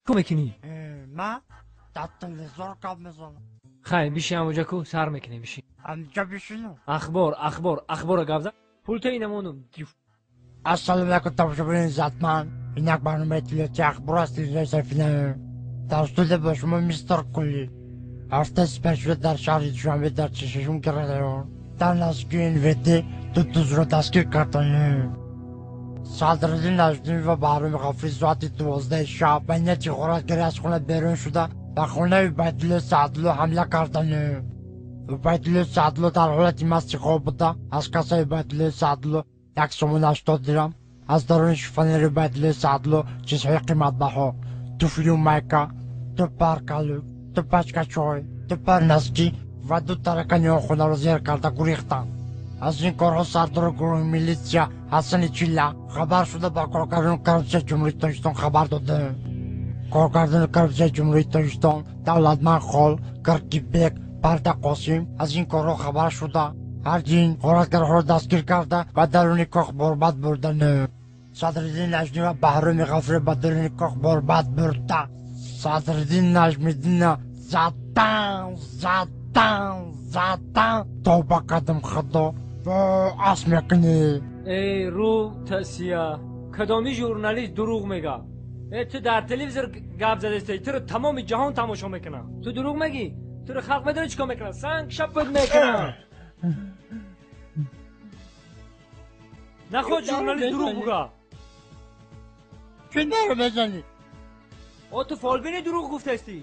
Чӣ мекунӣ? Ма дар телевизор гап мезанам. Хай, биши ҳамоҷа ку сар мекунем, биши. Ҳамҷа бишинам? Ахбор, ахбор, ахбора гап зан. Пулта инамонум. Ассалому алайкум, тамошобинони иззатманд. Ин як барномаи иттилоотии ахбор аст телевизиони Сафина. Дар студия бо шумо мистер Кулли. Ҳафтаи сипаришуда дар шаҳри Душанбе дар 46 район дар наздикии НВД ду дузро дастгир карданд. Садриддин Наҷмиддин ва Баҳроми Ғафурӣ соати 12 шаб ба нияти ғоратгарӣ аз хона берун шуда ба хонаи Убайдулло Саъдулло ҳамла карданд. Убайдулло Саъдулло дар ҳолати масти хоб буда, аз кассаи Убайдулло Саъдулло як сомон 80 дирам, аз даруни шифонери Убайдулло Саъдулло чизҳои қиматбаҳо, туфлю майка, ду пар калӯк, ду пачка чой, ду пар носки ва ду таракани он хонаро зер карда гурехтанд. Аз ин корҳо сардори гурӯҳи милитсия Ҳасани Чилла хабар шуда ба коргардони коррупсияи Ҷумҳурии Тоҷикистон хабар доданд. Коргардони коррупсияи Ҷумҳурии Тоҷикистон Давлатманд Хол, Гиргибек, Парда Қосим аз ин корҳо хабар шуда ҳарчи ғоратгарҳоро дастгир карда ба даруни кох борбад бурданд. Садриддин Наҷмӣ ва Баҳроми Ғафурӣ ба даруни кох борбад бурда. Садриддин Наҷмиддинна задан, задан, задан. Тавба кардам, Худо, ас мекунӣ. Эй, рӯ тасия, кадоми журналист дурӯғ мега? Э, ту дар телевизор гап задастӣ, туро тамоми ҷаҳон тамошо мекунад. Ту дурӯғ мегӣ, туро халқ медонӣ чӣ кор мекунад? Санг шапат мекунад. Нахоҳ журналист дурӯғ буга. Чӣ наро мезанӣ? О, ту фолбини дурӯғ гуфтастӣ.